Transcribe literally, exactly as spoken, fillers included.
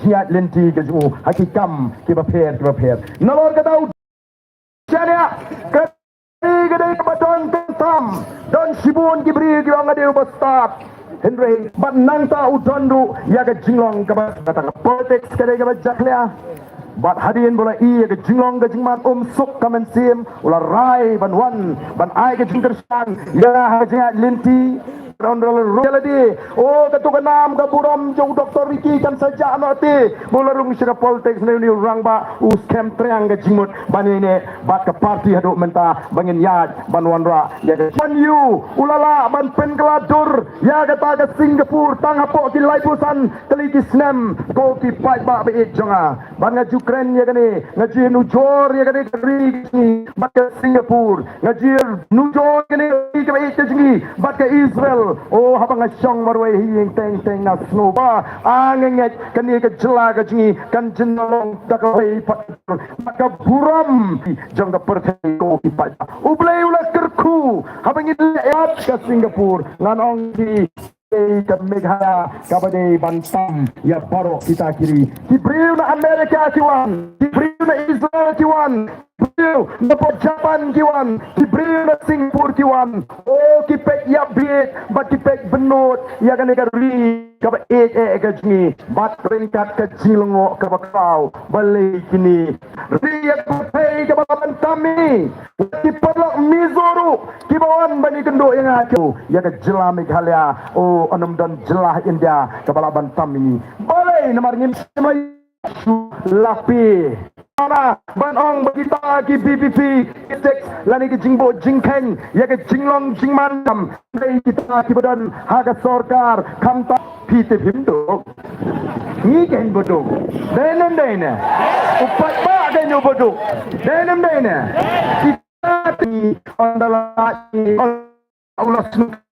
ïaid lynti ka jong u ha ki kam kiba pher kiba pher. Nalor kata u shaniah ka ri ka dei kaba don khamtam, don shibun ki briew kiba ong ade u ba stad. Hynrei bad nangta u don ruh ïa ka jinglong kaba, kata ka politics ka dei kaba jakhlia. Bad hadien ba la ïohi ïa ka jinglong ka jingman um suk ka mynsiem, u la rai ban wan ban ai ka jingkyrshan ïa ka jingïaid lynti. Ron ron ron ïa lade. O, katu ka nam ka burom jong u Doktor Ricky kan sa jah noh te ba u la rung sha ka politics. Ne une u rangbah u skhem triang ka jingmut ban ïaineh bad ka party haduh mynta ba ngin ïaid ban wanrah ïa ka. Ban ïoh u la lah ban pynkylla dur ïa kata ka Singapore tang hapoh ki laiphew san tylli ki snem, ko ki paidbah ba ïeit jong nga. Bad nga ju kren ïa kane, nga ju nujor ïa kane ka ri ka jong ngi bad ka Singapore. Nga ju nujor ïa kane ka ri kaba ïeit ka jong ngi bad ka Israel. O, haba nga shong marwei hi ïing teng teng nga sngew ba, a, nga ngeit kane ka jylla ka jong ngi kan jin long da kawei pat ka burom jong ka pyrthei, ko ki paidbah. U Blei u la kyrkhu haba ngi leh ïa ka Singapore. Ngan ong ki, ka Meghalaya kaba dei ban tam ïa baroh kita ki ri. Ki briew na Amerika ki wan, ki briew na Israel ki wan, ki briew na Japan ki wan, ki briew na Singapore ki wan. O, ki peit ïa bieit bad ki peit bynnud ïa kane ka ri kaba ïeit eh ka jong ngi bad ryngkat ka jinglyngngoh kaba khraw. Balei kine ri ïa ka pyrthei kaba la ban tam ïa ngi? Ki paralok Mizo ruh kiba wan ban ïakynduh ïa nga, ïa ka jylla Meghalaya. O, ym don jylla India kaba lah ban tam ïa ngi. Balei? Namar ngim shym la ïoh shuh. Lada phi, ana, ban ong ba kita ki V P P, ki tax lane ki jingbuh jingkheiñ ïa ka jinglong jingman, kam dei kita kiba don ha ka sorkar, khamtam. Phi te phim duk. Ngi kein ba duk. Dei ne ym dei ne? U paidbah kein u ba duk. Dei ne ym dei ne? Kita te ong da la, ong u la sngewthuh